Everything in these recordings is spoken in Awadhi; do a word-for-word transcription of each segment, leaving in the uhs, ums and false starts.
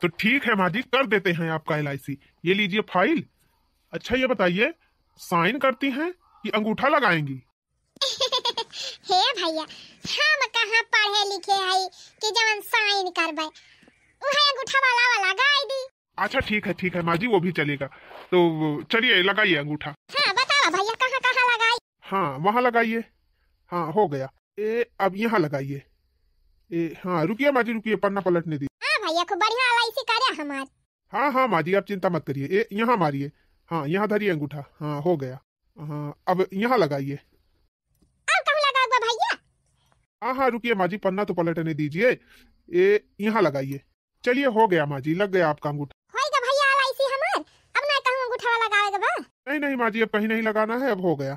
तो ठीक है माँ जी, कर देते हैं आपका एल आई सी। ये लीजिए फाइल। अच्छा, ये बताइए, साइन करती हैं कि अंगूठा लगाएंगी? हे भैया, हम कहाँ पढ़े लिखे हई कि जवन साइन करबे, उहे अंगूठा वाला वाला गाय दी। अच्छा, ठीक है, ठीक है माँ जी, वो भी चलेगा। तो चलिए, लगाइए अंगूठा। हाँ, बतावा भैया, कहाँ कहाँ लगाई? हाँ, वहाँ लगाइए। हाँ, हो गया। ए, अब यहाँ लगाइए। ए, हाँ, रुकिए माँ जी, रुकिए, पन्ना पलटने दी। हाँ भैया, खूब बढ़िया एल आई सी करे हमार। हाँ हाँ माँ जी, आप चिंता मत करिए। ए, यहाँ मारिए। हाँ, यहाँ धरिए अंगूठा। हाँ, हो गया। हाँ, अब यहाँ लगाइए। अब कहूँ लगाऊंगा भैया? हाँ हाँ, रुकिए माँ जी, पन्ना तो पलटने दीजिए। ए, यहाँ लगाइए। चलिए, हो गया माँ जी, लग गया आपका अंगूठा। होई गा भैया एल आई सी हमार, अब ना कहूँ अंगूठा वाला लगावे के बा। नहीं नहीं माँ जी, अब कहीं नहीं लगाना है, अब हो गया।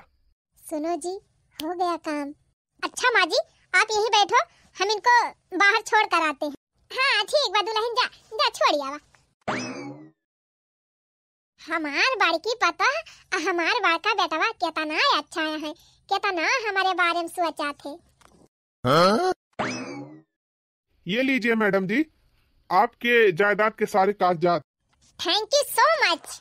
सुनो जी, हो गया काम। अच्छा माँ जी, आप यहीं बैठो, हम इनको बाहर छोड़ कर आते हैं। हाँ ठीक बा दुलहिन, जा, जा छोड़ आवा। हमार बड़की पतोह आ हमार बड़का बेटवा केतना अच्छा है, केतना हमारे बारे में सोचा थे। हाँ? ये लीजिए मैडम जी, आपके जायदाद के सारे कागजात। Thank you so much।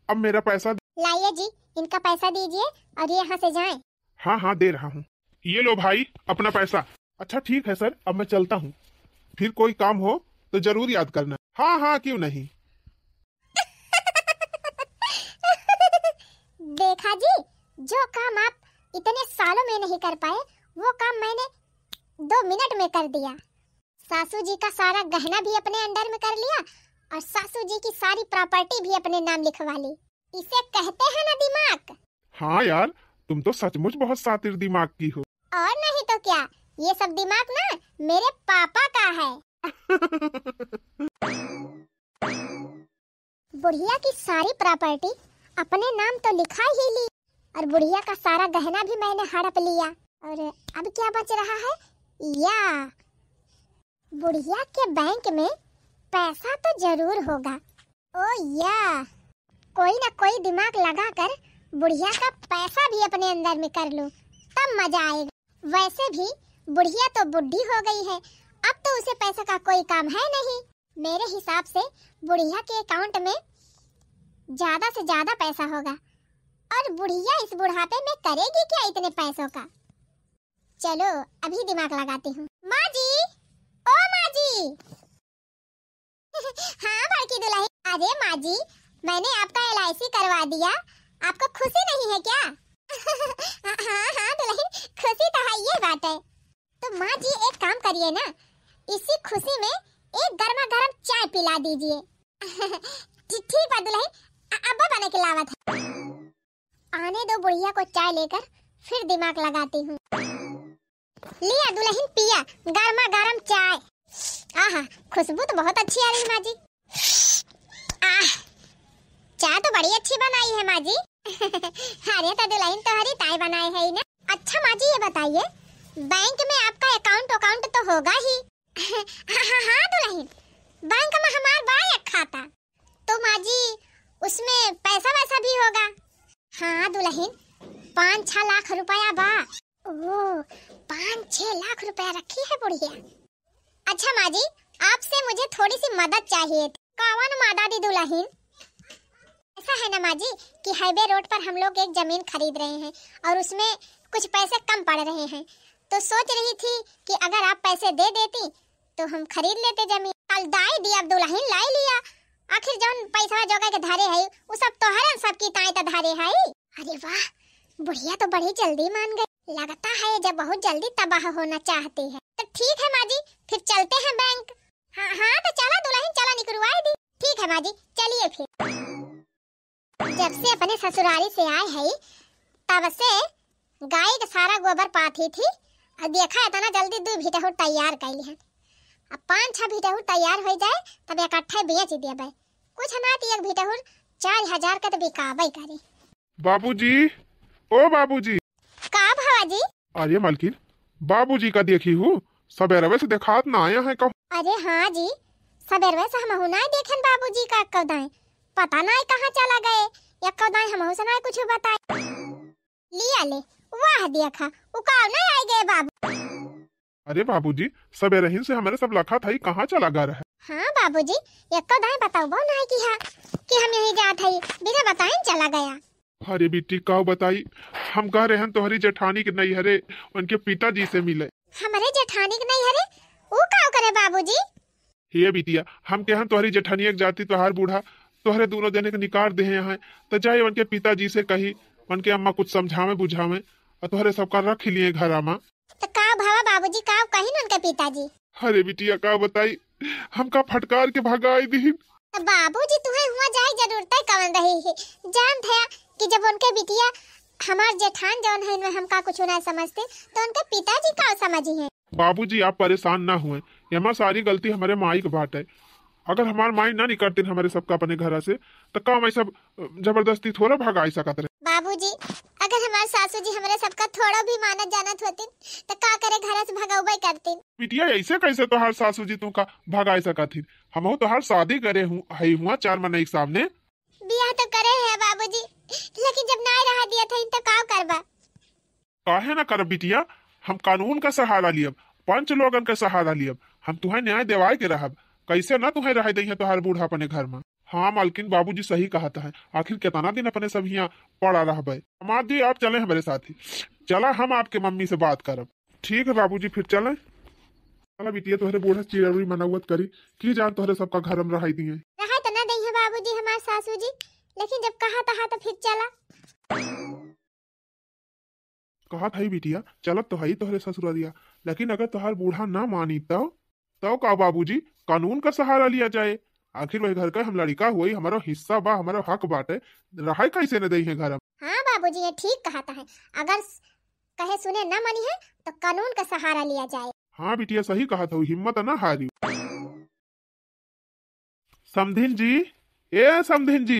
अब मेरा पैसा। लाइए जी, इनका पैसा दीजिए और ये यहाँ से जाएं। हाँ हाँ, दे रहा हूँ। ये लो भाई, अपना पैसा। अच्छा ठीक है सर, अब मैं चलता हूँ, फिर कोई काम हो तो जरूर याद करना। हाँ हाँ, क्यों नहीं। देखा जी, जो काम आप इतने सालों में नहीं कर पाए, वो काम मैंने दो मिनट में कर दिया। सासू जी का सारा गहना भी अपने अंडर में कर लिया और सासू जी की सारी प्रॉपर्टी भी अपने नाम लिखवा ली। इसे कहते हैं ना दिमाग। हाँ यार, तुम तो सचमुच बहुत शातिर दिमाग की हो। और नहीं तो क्या, ये सब दिमाग ना मेरे पापा का है। बुढ़िया की सारी प्रॉपर्टी अपने नाम तो लिखा ही ली और बुढ़िया का सारा गहना भी मैंने हड़प लिया। और अब क्या बच रहा है? या, बुढ़िया के बैंक में पैसा तो जरूर होगा। ओ या, कोई ना कोई दिमाग लगाकर बुढ़िया का पैसा भी अपने अंदर में कर लूं, तब मजा आएगा। वैसे भी बुढ़िया तो बुढ़ी हो गई है, अब तो उसे पैसा का कोई काम है नहीं। मेरे हिसाब से बुढ़िया के अकाउंट में ज्यादा से ज्यादा पैसा होगा। और बुढ़िया इस बुढ़ापे में करेगी क्या इतने पैसों का? चलो, अभी दिमाग लगाती हूँ। माँ जी, ओ माँ जी। हाँ बड़की दुलहिन, अरे माँ जी, मैंने आपका एल आई सी करवा दिया, आपको खुशी नहीं है क्या? हाँ हाँ दुलहिन, खुशी तो है ये बात है। तो माँ जी एक काम करिए ना, इसी खुशी में एक गर्मा गर्म चाय पिला दीजिए। ठी-, ठीक बा दुलहिन, अ-, अब्बा बना के लावत है। आने दो बुढ़िया को चाय लेकर, फिर दिमाग लगाती हूँ। लिया दुलहिन पिया गर्मा गर्म चाय। आहा, खुशबू तो बहुत अच्छी आ रही माँ जी। आह, चाय तो बड़ी अच्छी बनाई है माँ जी। अरे तो दुलहिन तोहरी ताई बनाए है ना। अच्छा माँ जी ये बताइए, बैंक में आपका अकाउंट अकाउंट तो होगा ही। हाँ हाँ हाँ दुलहिन, बैंक में हमार बा एक खाता। तो माँ जी, उसमें पैसा वैसा भी होगा? हाँ दुलहिन, पाँच छह लाख रुपया बा। ओह, पाँच छह लाख रुपया रखी है बुढ़िया। अच्छा माँ जी, आपसे मुझे थोड़ी सी मदद चाहिए थी। कौन मदद दी दुलहिन? ऐसा है ना माँ जी कि हाईवे रोड पर हम लोग एक जमीन खरीद रहे हैं और उसमें कुछ पैसे कम पड़ रहे हैं, तो सोच रही थी कि अगर आप पैसे दे देती तो हम खरीद लेते जमीन। कल दाई दिया दुलहिन लाई लिया, आखिर जौन पैसवा जोगा के धरे है, उ सब तोहरन सब की ताई त धरे है। अरे वाह, बुढ़िया तो बड़ी जल्दी मान गई। लगता है जब बहुत जल्दी तबाह होना चाहती है। तो ठीक है माँ जी, फिर चलते हैं बैंक। हाँ हाँ, तो चला दुलहिन, चला निकरवाई दी। ठीक है माँ जी, चलिए फिर। जब से अपने ससुरारी से आए है, तब से गाय के सारा गोबर पाथी थी। अब देखा, इतना जल्दी दू भीटहुर तैयार कैली है। अब पाँच छह भीटहुर तैयार हो जाए, तब इकट्ठे बेच देबे। कुछ ना तो एक भीटहुर चार हजार का तो बिकाबे करे। बाबूजी, ओ बाबूजी। का भवा जी? अरे मालकिन, बाबूजी का देखी हूँ, सबेरवे से देखात ना आया है कहूँ। अरे हाँ जी, सबेरवे से हमहू ना देखेन बाबूजी का एक्को दाई। पता ना कहाँ चला गए, एक्को दाई हमहू से ना कुछ बताए। लिया ले, वाह देखा, उकाव ना आए गए बाबू। अरे बाबूजी, सबेरहिन से हमरे सब लखत हई, कहाँ चला गा रहे? हाँ बाबूजी, एको दाई बताउबो नाहीं किहा कि हम यहीं जात हई, बिना बताइन चला गया। अरे बिट्टी, काउ बताई, हम गा रहेन तोहरी जेठानी के नैहरे, उनके पिताजी से मिले। हमरे जेठानी के नैहरे? ऊ काउ करे बाबूजी? हे बिटिया, हम कहेन तोहरी जेठानिया के जाति तोहार बूढ़ा तोहरे दूनो जने के निकार देहे हैं, त जाए उनके पिताजी से कही, उनके अम्मा कुछ समझावे बुझावे, अउर तोहरे सबका रख लिए घरा मा। त का भवा बाबूजी, का कहिन उनके पिताजी? अरे बिटिया, का बताई, हमका फटकार के भगाई दिहिन। त बाबूजी, तुहे हुआ जाए जरूरत कवन रही है? जान थया कि जब उनके बिटिया हमार जेठान जौन है, इनमें हमका कुछ ना समझते, तो उनके पिताजी का समझी हैं? बाबूजी, आप परेशान ना हुए, एमा सारी गलती हमरे माई के बाटे। अगर हमार माई ना निकरतिन हमरे सबका अपने घरा से, त का हम ऐसा जबरदस्ती थोड़ा भगाई सकत रहे? बाबूजी, अगर हमार सासू जी हमरे सबका थोड़ा भी मानत जानत होतिन, त का करे घरा से भगौबे करतिन? बिटिया, ऐसे कैसे तोहार सासू जी तुमका भगाई सकत हिन? हमहू तोहार शादी करे हूँ, हई हुआ चार मनई के सामने। बियाह तो करे है बाबूजी, लेकिन जब नाई रहा दिया था, तो का करबा? काहे ना करब बिटिया, हम कानून का सहारा लियब, पंच लोगन का सहारा लियब, हम तुहे न्याय देवाए के रहब। कैसे ना तुहे रहे दइहे तोहार बूढ़ा अपने घर में। हाँ मालकिन, बाबूजी सही कहत है, आखिर कितना दिन अपने सब हियाँ पड़ा रहबे। दामाद जी, आप चले हमरे साथ ही, चला हम आपके मम्मी से बात करब। ठीक है बाबूजी, फिर चले। चला बिटिया, तोहरे बूढ़ा चिरौरी मनौवत करी, की जान तोहरे सबका घर में रहाई दिए। रहाई तो ना दइहे बाबूजी हमार सासू जी, लेकिन जब कहा तहा तो फिर चला। कहत हई बिटिया, चलत तो हई तोहरे ससुररिया, लेकिन अगर तोहार बूढ़ा ना मानी तब? तब का बाबूजी, कानून का सहारा लिया जाए। आखिर वही घर का हम लड़िका हुई, हमारो हिस्सा बा, हमारो हक बाटे, रहाई कैसे न दइहे घर में? हाँ बाबूजी, ये ठीक कहत है, अगर स-, कहे सुने न मानी है तो कानून का सहारा लिया जाए। हाँ बिटिया, सही कहत हऊ, हिम्मत ना हारी। समधिन जी, ए समधिन जी।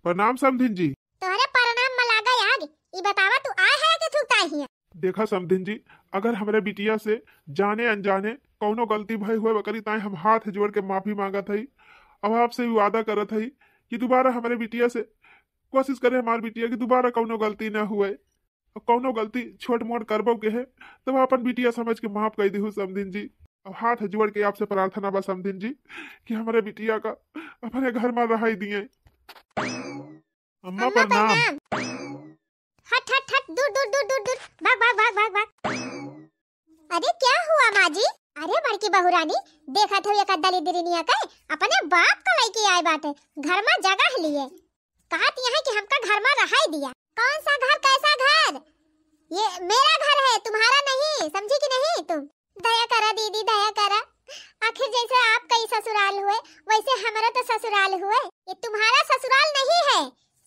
प्रणाम समधिन जी। तोहरे प्रणाम में लागा आग, ई बतावा तू आए है कि थूक ताई हिया? देखा समधिन जी, अगर हमरे बिटिया से जाने अनजाने कौनो गलती भई हुए बकरी ताई हम हाथ जोड़ के माफी मांगत हई। अब आपसे भी वादा करत हई कि दोबारा हमरे बिटिया से कोशिश करे हमार बिटिया की दोबारा कौनो गलती ना हुए। और कौनो गलती छोट मोट करबो के है, तब अपन बिटिया समझ के माफ कर दिहु समधिन जी। अब हाथ जोड़ के आपसे प्रार्थना बा समधिन जी कि हमरे बिटिया का अपने घर में रहाई दिए। अम्मा अम्मा प्रणाम। प्रणाम। हट हट हट, दूर दूर दूर दूर दूर, भाग भाग भाग भाग भाग। अरे क्या हुआ माँ जी? अरे बड़की बहुरानी, देखत हो एक दलिद्रिनिया के अपने बाप का लइके आए बाटे, घर में जगह लिए। कहत यहाँ कि हमका घर में रहाई दिया। कौन सा घर, कैसा घर? ये मेरा घर है, तुम्हारा नहीं, समझी कि नहीं तुम? दया करा दीदी, दया करा। आखिर जैसे आपका ही ससुराल हुए, वैसे हमारा तो ससुराल हुए। ये तुम्हारा ससुराल नहीं है,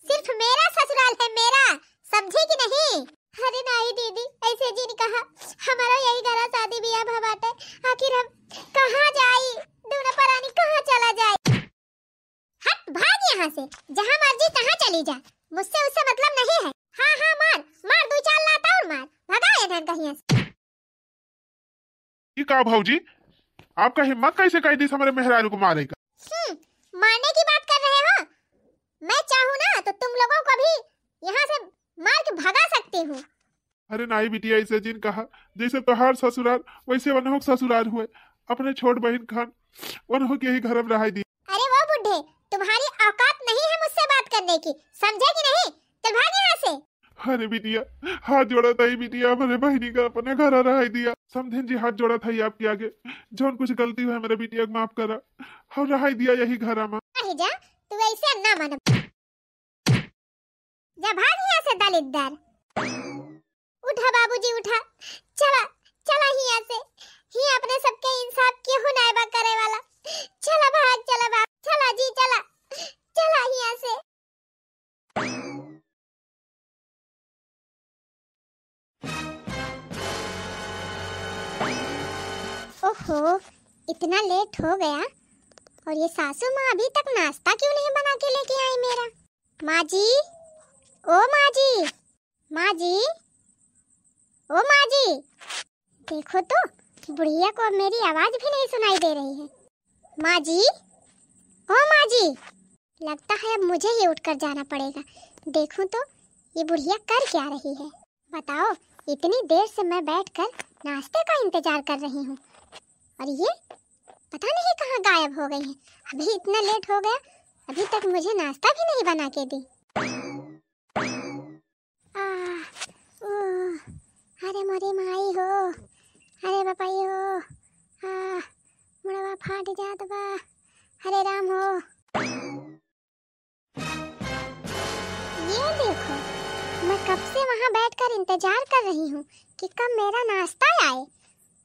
सिर्फ मेरा ससुराल है, मेरा, समझी कि नहीं? अरे नहीं दीदी, ऐसे जिन कहा, हमारा यही घरा शादी बियाह भा बाटे, आखिर हम कहाँ जाई? दोनों परानी कहाँ चला जाए? हट, भाग यहाँ से, जहाँ मर्जी तहाँ चली जा, मुझसे उससे मतलब नहीं है। हाँ, हाँ, मार, मार, दो चार लात और मार, भगा इधर कहीं से। ई का भौजी, आपका हिम्मत कैसे कह दी हमरे मेहरारू को मारे का? हम्म, मारने की बात कर रहे हो? मैं चाहूँ ना तो तुम लोगों को भी यहाँ से मार के भगा सकती हूँ। अरे नाई बिटिया, ऐसे जिन कहा, जैसे तोहार ससुराल वैसे वनहो के ससुराल हुए। अपने छोट बहिन खान वनहो के यही घर में रहाई दी। अरे वो बूढ़े, तुम्हारी औकात नहीं है मुझसे बात करने की, समझे कि नहीं? चल भाग यहाँ से। अरे बिटिया, हाथ जोड़ा ताई बिटिया, हमरे बहिनी का अपने घर रहाई दिया। समधिन जी, हाथ जोड़ा ताई आपके आगे, जौन कुछ गलती हुई हमरे बिटिया को माफ करा, हम रहाई दिया यही घर में। नहीं जा, तू ऐसे ना मानब। जा भाग यहाँ से दलिद्दर। उठा बाबूजी उठा, चला, चला हियाँ से। हियाँ अपने सबके इंसाफ केहू नाय बा करे वाला। चला भाग, चला भाग, चला जी चला, चला हियाँ से। ओहो, इतना लेट हो गया और ये सासू माँ अभी तक नाश्ता क्यों नहीं बना के लेके आई मेरा? माँ जी, ओ माँ जी, माँ जी, ओ माँ जी। देखो तो, बुढ़िया को अब मेरी आवाज भी नहीं सुनाई दे रही है। माँ जी, ओ माँ जी, लगता है अब मुझे ही उठकर जाना पड़ेगा। देखूं तो ये बुढ़िया कर क्या रही है। बताओ, इतनी देर से मैं बैठकर नाश्ते का इंतजार कर रही हूँ। और ये पता नहीं कहाँ गायब हो गई है। अभी इतना लेट हो गया, अभी तक मुझे नाश्ता भी नहीं बना के दी। आह, ऊ, अरे मोरी माई हो, अरे बापाई हो, आह, मुड़वा फाट जात बा, अरे राम हो। ये देखो, मैं कब से वहाँ बैठकर इंतजार कर रही हूँ कि कब मेरा नाश्ता आए।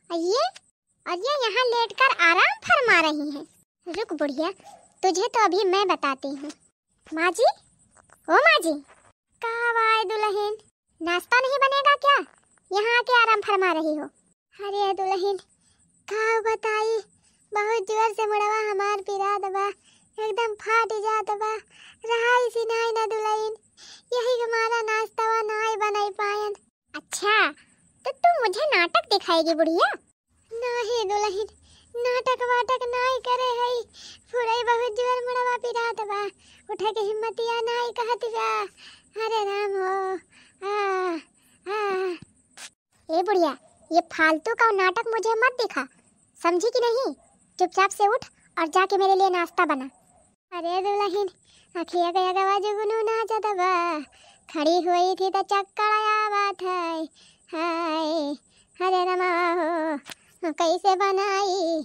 और ये, और ये यहाँ लेटकर आराम फरमा रही हैं। रुक बुढ़िया, तुझे तो अभी मैं बताती हूँ। माँ जी, ओ माँ जी। का बाय दुलहिन, नाश्ता नहीं बनेगा क्या? यहाँ आके आराम फरमा रही हो। अरे दुलहिन, का बताई, बहुत जोर से मुड़वा हमार पिरात बा, एकदम फाट जात बा, रहाई सी नाई ना दुलहिन, यही के मारा नाश्तवा नाई बनाई पायन। अच्छा, तो तू मुझे नाटक दिखाएगी बुढ़िया? नाही दुलहिन, नाटक वाटक नाई करे हई, फुरई बहुत जोर मुड़वा पिरात बा, उठे के हिम्मतिया नाई कहत बा। अरे राम हो, आ, आ। ए बुढ़िया, ये फालतू का नाटक मुझे मत दिखा, समझी कि नहीं? चुपचाप से उठ और जाके मेरे लिए नाश्ता बना। अरे दुलहिन, अखिया के अगवा जुगनू नाचत बा, खड़ी हुई थी तो चक्कर आवत है। हाय, अरे रमा हो, कैसे बनाई?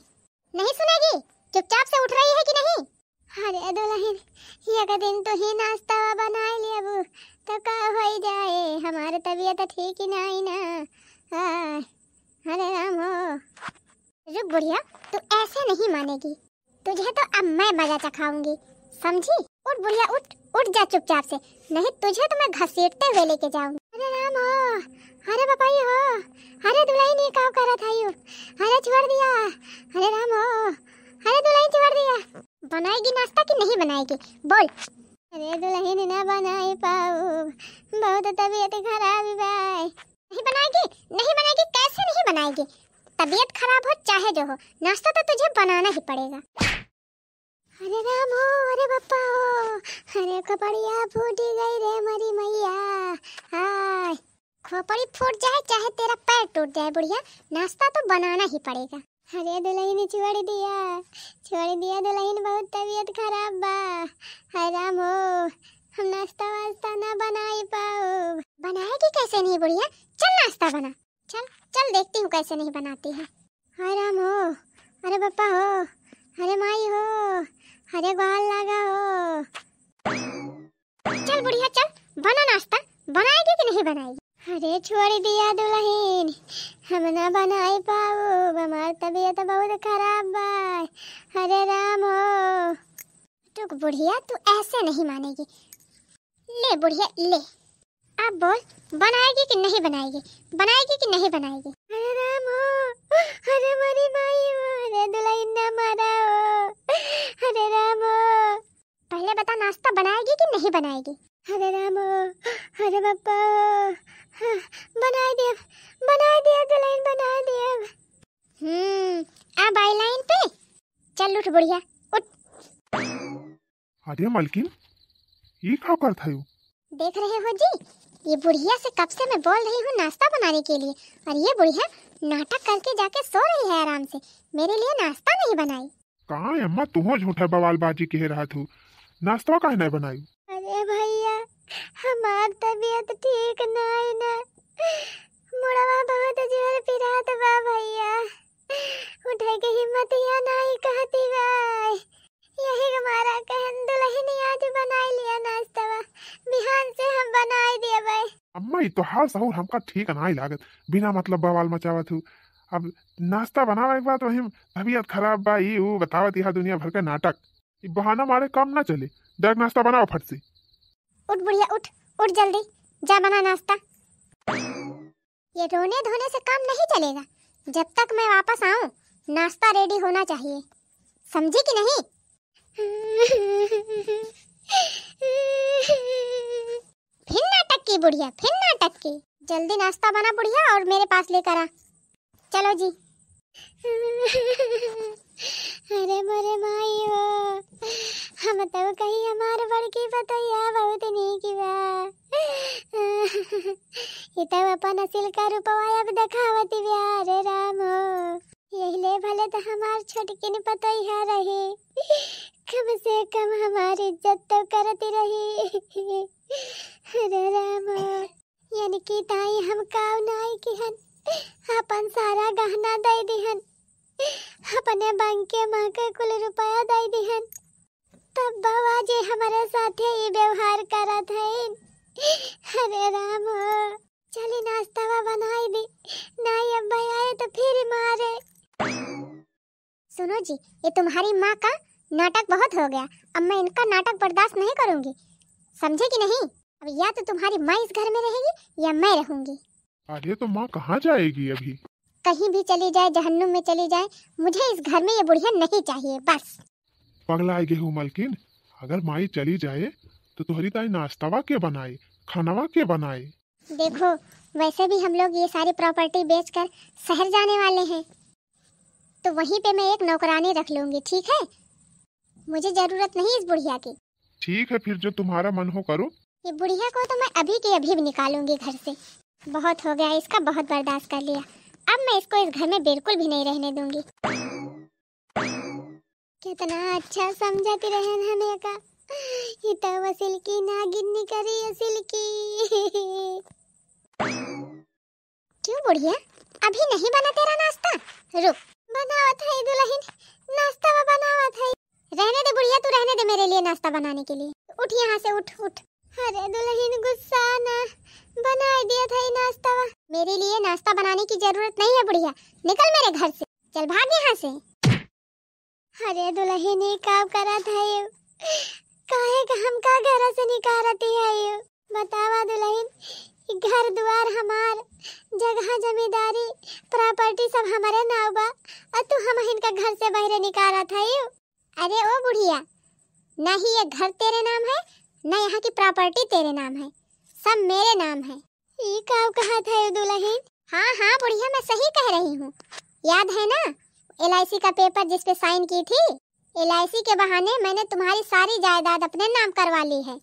नहीं सुनेगी, चुपचाप से उठ रही है कि नहीं? अरे दुलहिन, एक दिन तो ही नाश्ता बनाई लेबू, तो का होई जाए, हमार तबीयत ठीक ही नहीं ना। हाय, अरे राम हो। रुक बुढ़िया, तू ऐसे नहीं मानेगी, तुझे तो अब मैं मजा चखाऊंगी, समझी? उठ बुढ़िया उठ, उठ जा चुपचाप से, नहीं तुझे तो मैं घसीटते हुए लेके जाऊंगी। अरे राम हो, अरे बापाई हो, अरे दुलहिन ये का करत है यू? अरे छोड़ दिया, अरे राम हो, अरे दुलहिन छोड़ दिया। बनाएगी नाश्ता कि नहीं बनाएगी, बोल। अरे दुलहिन ना बनाई पाऊ, बहुत तबीयत खराब बा। नहीं बनाएगी, नहीं बनाएगी, कैसे नहीं बनाएगी? तबीयत खराब हो चाहे जो हो, नाश्ता तो तुझे बनाना ही पड़ेगा। अरे राम हो, अरे बापा हो, अरे खोपड़िया फूटी गई रे मरी मैया। हाय, खोपड़ी फूट जाए चाहे तेरा पैर टूट जाए बुढ़िया, नाश्ता तो बनाना ही पड़ेगा। अरे दुलहिन छोड़ दिया, छोड़ दिया दुलहिन, बहुत तबीयत खराब बा। हाय राम हो, हम नाश्ता वास्ता ना बनाई पाऊ। बनाएगी कैसे नहीं बुढ़िया, चल नाश्ता बना। चल, चल देखती हूँ कैसे नहीं बनाती है। हाय राम हो, अरे बापा हो, अरे माई हो, अरे ग्वाल लागा हो। चल बुढ़िया चल, बना नाश्ता, बनाएगी कि नहीं बनाएगी? अरे छोड़ दिया दुलहिन, हम ना बनाई पाऊ, हमार तबीयत बहुत खराब बा। अरे राम हो। रुक बुढ़िया, तू ऐसे नहीं मानेगी। ले बुढ़िया ले, अब बोल, बनाएगी कि नहीं बनाएगी, बनाएगी कि नहीं बनाएगी? अरे राम हो, अरे मरी माई हो, अरे दुलहिन ना मारा हो, अरे राम हो। पहले बता नाश्ता बनाएगी कि नहीं बनाएगी? अरे राम हो, अरे बापा हो, हाँ, बनाए दिया, बनाए दिया दुलहिन, बनाए दिया। हम्म, अब आई लाइन पे। चल उठ बुढ़िया, उठ। अरे मलकिन, ई का करत हयो? देख रहे हो जी, ये बुढ़िया से कब से मैं बोल रही हूँ नाश्ता बनाने के लिए, और ये बुढ़िया नाटक करके जाके सो रही है आराम से, मेरे लिए नाश्ता नहीं बनाई। का अम्मा, तुहो झूठा बवालबाजी कहे रहत हो, नाश्ता काहे नहीं बनाई? अरे भैया, हमार तबीयत ठीक नहीं ना, मुड़वा बहुत जोर पिरात बा भैया, उठे के हिम्मत या नहीं कहती बा। यही हमारा कहन दुलहिन आज बनाई लिया नाश्तवा, बिहान से हम बनाई देबे। अम्मा, ई तोहार सहूर हमका ठीक नाई लागत, बिना मतलब बवाल मचावत हू। अब नाश्ता बनावे के बाद वही तबीयत खराब बा, ई ऊ बतावत, यहाँ दुनिया भर के नाटक। ई बहाना मारे काम ना चले, डायरेक्ट नाश्ता बनाओ फट से। उठ बुढ़िया उठ, उठ जल्दी, जा बना नाश्ता। ये रोने धोने से काम नहीं चलेगा, जब तक मैं वापस आऊं नाश्ता रेडी होना चाहिए, समझी कि नहीं? फिर नाटक की बुढ़िया, फिर नाटक की। जल्दी नाश्ता बना बुढ़िया और मेरे पास लेकर आ। चलो जी। अरे मोरे माई हो, हम तो कही हमार बड़की पतोहिया बहुत नीक बा। ई तउ अपन असिल का रूपवा अब देखावती बिया रे राम हो। यहिले भले त हमार छोटकिन पतोहिया रही, कम से कम हमार इज्जत तउ करती रही। अरे राम हो, यानी कि ताई हम काउ नाई किहन, अपन सारा गहना दइ दिहन, अपने बंके माँ के कुल रुपया दइ दिहन, तब बाबा जी हमरे साथे ई व्यवहार करत हइन। अरे राम हो, चली नाश्तावा बनाई दी, नाई अब भाई आए तो फिर मारे। सुनो जी, ये तुम्हारी माँ का नाटक बहुत हो गया, अब मैं इनका नाटक बर्दाश्त नहीं करूँगी, समझे कि नहीं? अब या तो तुम्हारी माँ इस घर में रहेगी या मैं रहूँगी। अरे तो माँ कहाँ जाएगी अभी? कहीं भी चली जाए, जहन्नुम में चली जाए, मुझे इस घर में ये बुढ़िया नहीं चाहिए बस। पगलाए गे हो मलकिन, अगर माई चली जाए तो तोहरी ताई नाश्तावा के बनाए, खानावा के बनाए? देखो, वैसे भी हम लोग ये सारी प्रॉपर्टी बेचकर शहर जाने वाले हैं, तो वहीं पे मैं एक नौकरानी रख लूँगी, ठीक है? मुझे जरूरत नहीं इस बुढ़िया की। ठीक है, फिर जो तुम्हारा मन हो करो। ये बुढ़िया को तो मैं अभी के अभी भी निकालूंगी घर से। बहुत हो गया इसका, बहुत बर्दाश्त कर लिया। अब मैं इसको इस घर में बिल्कुल भी नहीं रहने दूंगी। कितना अच्छा समझत रहन हमें का। ये तो असिल की नागिन निकरी, असिल की। क्यों बुढ़िया, अभी नहीं बना तेरा नाश्ता? रुक, बनावत है दुल्हन, नाश्ता बनावत है। रहने दे बुढ़िया, तू रहने दे मेरे लिए नाश्ता बनाने के लिए। उठ यहाँ से, उठ, उठ। अरे दुल्हन गुस्सा ना, बनाए दिया था ये नाश्ता। मेरे लिए नाश्ता बनाने की जरूरत नहीं है बुढ़िया, निकल मेरे घर से, चल भाग यहाँ से। अरे दुल्हन, ई का करत है? काहे का हमका घर से निकारती है? बतावा दुल्हन, ई घर दुआर हमार, जगह जमींदारी, प्रॉपर्टी सब हमारे नाव बा, और तू हमहिन का घर से बाहरे निकारत है? अरे ओ बुढ़िया, ना ही ये घर तेरे नाम है, ना यहाँ की प्रॉपर्टी तेरे नाम है, सब मेरे नाम है। ई का कहत है दुल्हन? हाँ, हाँ बुढ़िया, मैं सही कह रही हूँ। याद है ना, एलआईसी का पेपर जिस पे साइन की थी? एलआईसी के बहाने मैंने तुम्हारी सारी जायदाद अपने नाम करवा ली है।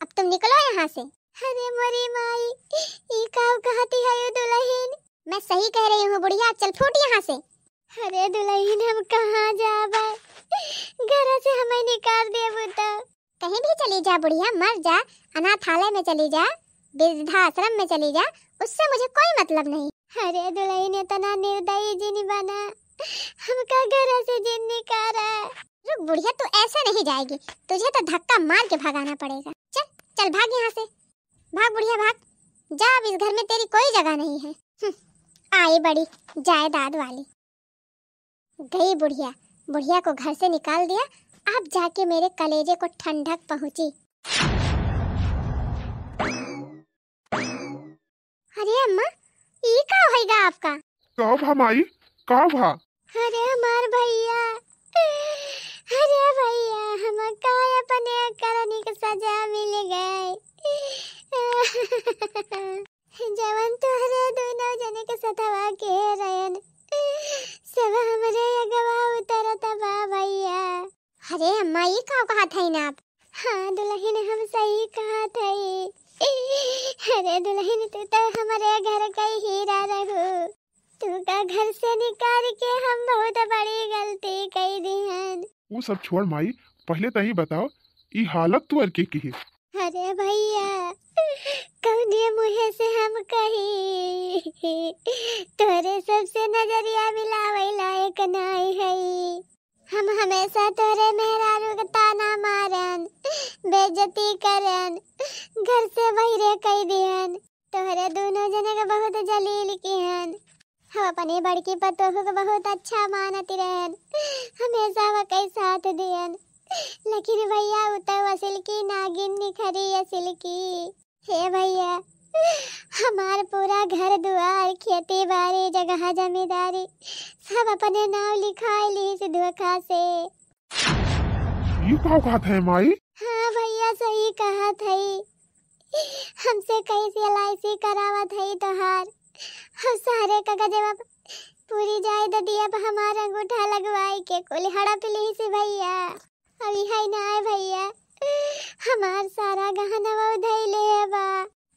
अब तुम निकलो यहाँ से। अरे मोरी माई, ई का कहती है दुल्हन? मैं सही कह रही हूँ बुढ़िया, चल फूट यहाँ से। अरे दुल्हन, हम कहाँ जाबे? घर से हमें निकाल देबू तो। कहीं भी चली जा बुढ़िया, मर जा, अनाथालय में चली जा, वृद्धाश्रम में चली जा, उससे मुझे कोई मतलब नहीं। अरे दुल्हन, इतना निर्दयी जिन बना, हमका घर से जिन निकारा। रुक बुढ़िया, तू ऐसे नहीं जाएगी, तुझे तो धक्का मार के भगाना पड़ेगा। चल, चल भाग यहाँ से, भाग बुढ़िया भाग, जा, अब इस घर में तेरी कोई जगह नहीं है। हम्म, आई बड़ी जायदाद वाली। गई बुढ़िया, बुढ़िया को घर से निकाल दिया, अब जाके मेरे कलेजे को ठंडक पहुंची। अरे अम्मा, ई का होइगा आपका? का भा माई, का भा? अरे हमार भैया, अरे भैया, हमका अपने करनी के सजा मिल गई। जवन तोहरे दोनों जने के सथवा के रहन, सब हमरे अगवा उतरत बा भैया। अरे अम्मा, ई का कहत हईन आप? हाँ दुल्हन, हम सही कहत हई। अरे दुल्हन, तू तो हमरे घर का हीरा रहू। तू का घर से निकाल के हम बहुत बड़ी गलती कई दिहन। उ सब छोड़ माई, पहले त ई बताओ, ई हालत तुअर के किहे? अरे भैया, कौने मुँहे से हम कही? तोरे सबसे नजरिया मिलावे लायक नाई हई। हम हमेशा तोरे मेहरारू के ताना मारन, बेइज्जती करन, घर से बहिरे कई दिहन। तोहरे दोनों जने के बहुत जलील किहन। हम अपने बड़की पतोह के बहुत अच्छा मानत रहन, हमेशा वकई साथ दियन, लेकिन भैया उ तो असिल की नागिन निखरी असिल की। हे भैया, हमार पूरा घर दुआर, खेती बाड़ी, जगह जमींदारी सब अपने नाव लिखाए ली से धोखा से। ई का कहत है माई? हाँ भैया, सही कहत हई। हमसे कही से एलआईसी करावत हई तोहार। हम सारे कागजवा पूरी जाए ददिया पर हमार अंगूठा लगवाई के कुल हड़प ली से भैया। अभी है ना है भैया, हमार सारा गहनवा उधई ले बा।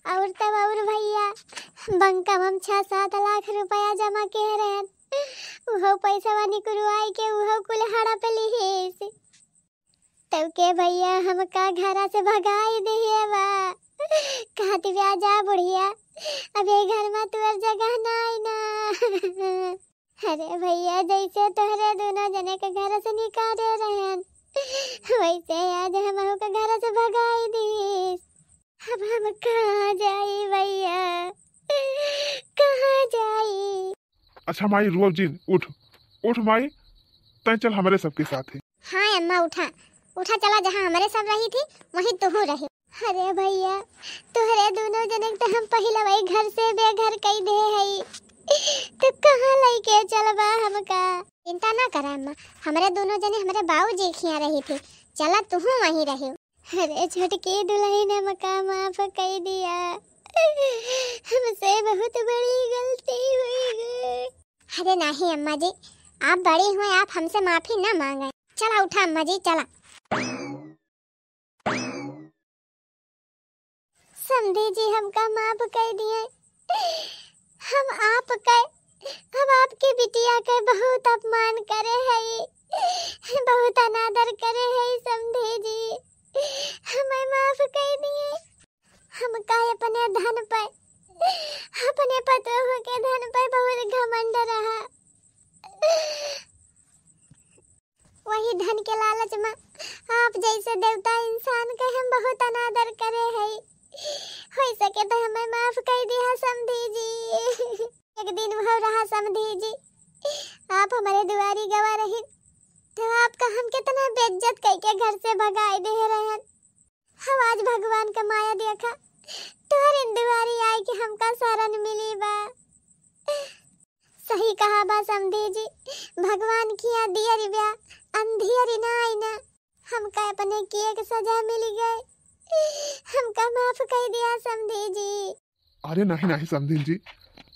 और तब और भैया, बंकम हम छह सात लाख रुपया जमा के रहन, उहो पैसवा निकुरवाई के उहो कुल हड़प लिहिस। तब के भैया हमका घरा से भगाई दिहे बा। कहत बा, "जा बुढ़िया, अब ये घर में तोर जगह नाई ना।" अरे भैया, जैसे तोहरे दोनों जने के घर से निकाले रहन, वैसे आज हमहू के घर से भगाई दिस। अब हम कहाँ जाई भैया, कहाँ जाई? अच्छा माई, रोव जिन, उठ, उठ माई, तैं चल हमरे सबके साथे। हाँ अम्मा, उठा, उठा चला, जहाँ हमरे सब रही थी, वहीं तुहू रही। अरे भैया, तोहरे दोनों जने के तो हम पहिले वही घर से बेघर कई दे हई, तो कहाँ लइके चलबा हमका? चिंता ना करा अम्मा, हमरे दोनों जने हमरे बाबूजी के हियाँ रही थी, चला तुहू वहीं रही। अरे छोटकी दुल्हन, हमका माफ कई दिया, हमसे बहुत बड़ी गलती हुई है। अरे नहीं अम्मा जी, आप बड़ी हुए, आप हमसे माफी ना मांगे। चला उठा अम्मा जी, चला। समधी जी, हमका माफ कई दिए। हम आपके, हम आपके बिटिया के बहुत अपमान करे हई, बहुत अनादर करे हई समधी जी, हमें माफ कई दिए। हमका अपने धन पे, अपने पतोह के धन पे बहुत घमंड रहा। वही धन के लालच में आप जैसे देवता इंसान के हम बहुत अनादर करे हई। हो सके तो हमें माफ कर दिया समधी जी। एक दिन वो रहा समधी जी, आप हमारे दुआरी गवा रही, तो आपका हम कितना बेइज्जत करके घर से भगाए दे रहन। हम आज भगवान का माया देखा, तोहरे दुआरी आए के हमका शरण मिली बा। सही कहा बा समधी जी, भगवान किया दियरी बा, अंधियरी ना आई ना। हमका अपने किए के सजा मिल गए, हमका माफ कर दिया समधी जी। अरे नहीं, नहीं समधिन जी,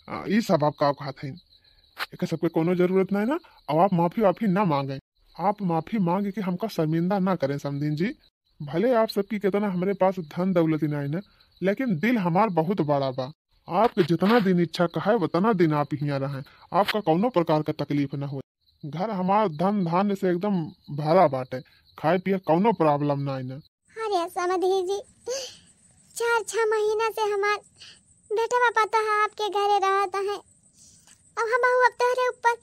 आ, ई सब आप का कहत हईन? एकर सबके कोनो जरूरत नहीं ना। अब आप माफी वाफी ना मांगे, आप माफी मांग के हमका शर्मिंदा ना करें समधिन जी। भले आप सबकी कितना हमरे पास धन दौलत नहीं ना, लेकिन दिल हमार बहुत बड़ा बा। आपके जितना दिन इच्छा कहे उतना दिन आप हियाँ रहें, आपका कौनो प्रकार का तकलीफ ना हो। घर हमार धन धान्य से एकदम भरा बाटे, खाए पिए कौनो problem ना आई ना। अरे समधी जी, चार छह महीना से हमार बेटवा पतोह आपके घरे रहत है, अब हम अब तोहरे ऊपर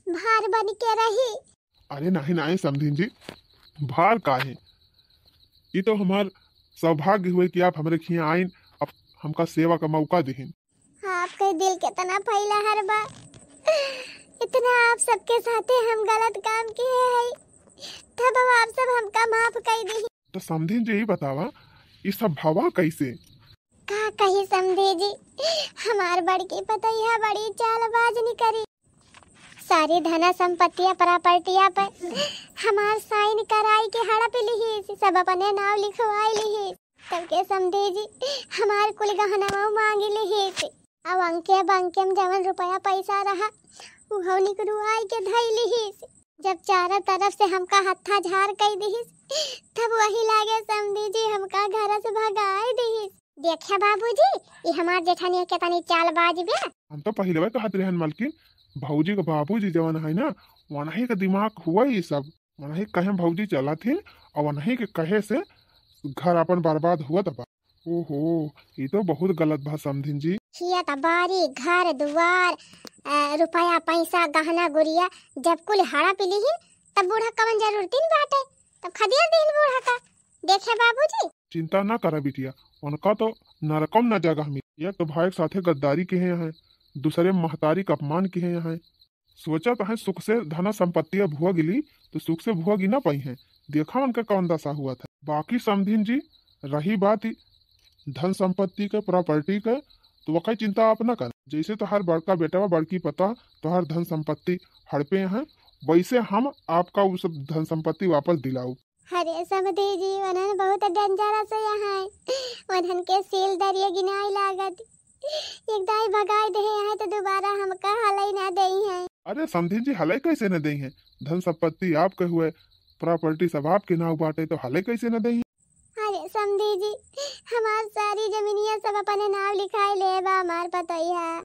भार बन के रही। अरे नहीं, नहीं समधिन जी, भार काहे? ई तो हमार सौभाग्य हुए कि आप हमरे खियाँ आइन, अब हमका सेवा का मौका दिहिन। आपके दिल कितना फैला हर बा, इतना आप सबके साथे हम गलत काम किए हई, तब अब आप सब हमका माफ कर दी। तो समधिन जी, ई बतावा, ई सब भवा कैसे? का कही समधी जी, हमार बड़की पतोहिया बड़ी चालबाज निकरी। सारी धन संपत्तिया प्रॉपर्टिया पे हमार sign कराई के हड़प लिहिस, सब अपने नाव लिखवाई लिहिस। तब के समधी जी हमार कुल गहनवा मांग लिहिस। अब अंके बंके में जवन रुपया पैसा रहा, उहो निकरुआई के धई लिहिस। जब चारों तरफ से हमका हत्था झार कई दिहिस, तब वही लागे समधी जी हमका घर से भगाई दिहिस। देखे बाबूजी, ई हमार जेठानी केतनी चालबाज बा। हम तो पहिले कहत रहन मलकिन, भौजी के बाबूजी जवन है ना, वनही के दिमाग हुआ ई सब। वनही के कहे भौजी चलत हिन और वनही के कहे से घर अपन बर्बाद हुआ बा। ओहो, ई तो बहुत गलत बा समधिन जी। खेत बारी, घर दुआर, अ, रुपया पैसा, गहना गुरिया, जब कुल हड़प लिहिन, तब बूढ़ा कवन जरूरत ही बाटे, तब खदेड़ दिहिन बूढ़ा का। देखे बाबूजी। चिंता ना करा बिटिया, उनका तो नरकम ना जगह मिली। एक तो भाई के साथे गद्दारी किहे हैं, दूसरे महतारी का अपमान किहे हैं। सोचत हैं सुख से धन संपत्ति भोग ली, तो सुख से भोग ही ना पाई हैं। देखा उनका कौन दशा हुआ था। बाकी समधिन जी, रही बात ई धन संपत्ति के, property के, तो वकई चिंता आप ना कर। जैसे तोहार बड़का बेटा व बड़की पतोह तोहार धन संपत्ति हड़पे हैं, वैसे हम आपका वो सब धन संपत्ति वापस दिलाऊ। अरे समधी जी, वनन बहुत dangerous है यहाँ, वनन के सील दरिये गिनाई लागत। एक दाई भगाई दे यहाँ तो दोबारा हमका हलई ना देई हैं। अरे समधी जी, हलई कैसे न देई हैं? धन संपत्ति आपके हुए, property सब आपके नाव बाटे, तो हलई कैसे न देई हैं? अरे समधी जी, हमार सारी जमीनिया सब अपने नाव लिखाए ले बा हमार पतोहिया।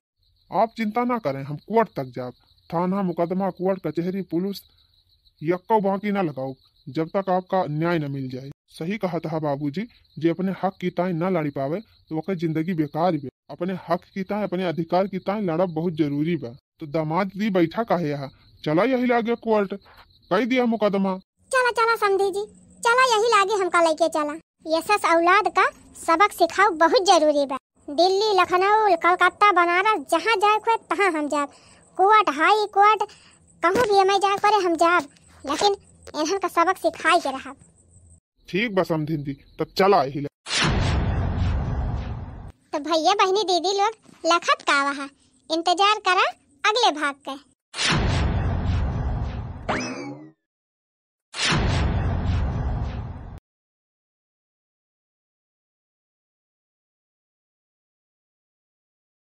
आप चिंता ना करें, हम कोर्ट तक जाब। थाना, मुकदमा, कोर्ट, कचहरी, पुलिस, यक्को बाकी ना लगाउब, जब तक आपका न्याय न मिल जाए। सही कहत हा बाबूजी, जे अपने हक की ताई ना लड़ी पावे, तो ओकर जिंदगी बेकार बे। अपने हक की ताई, अपने अधिकार की ताई लड़ब बहुत जरूरी बा। तो दामाद दी बैठा काहे हा? चला यही लागे कोर्ट, कई दिया मुकदमा। चला, चला समधी जी, चला यही लागे हमका लेके चला। यस औलाद का सबक सिखाउ बहुत जरूरी बा। दिल्ली, लखनऊ, कलकत्ता, बनारस, जहाँ जाए के होए, तहाँ हम जाब। कोर्ट, हाई कोर्ट, कहूँ भी हमें जाए पड़े, हम जाब, लेकिन इन्हन का सबक सिखाई के रहब। ठीक बा समधिन जी, तब चला यही ला। तो भैया, बहिनी, दीदी लोग, लखत का वहा इंतजार करा अगले भाग के।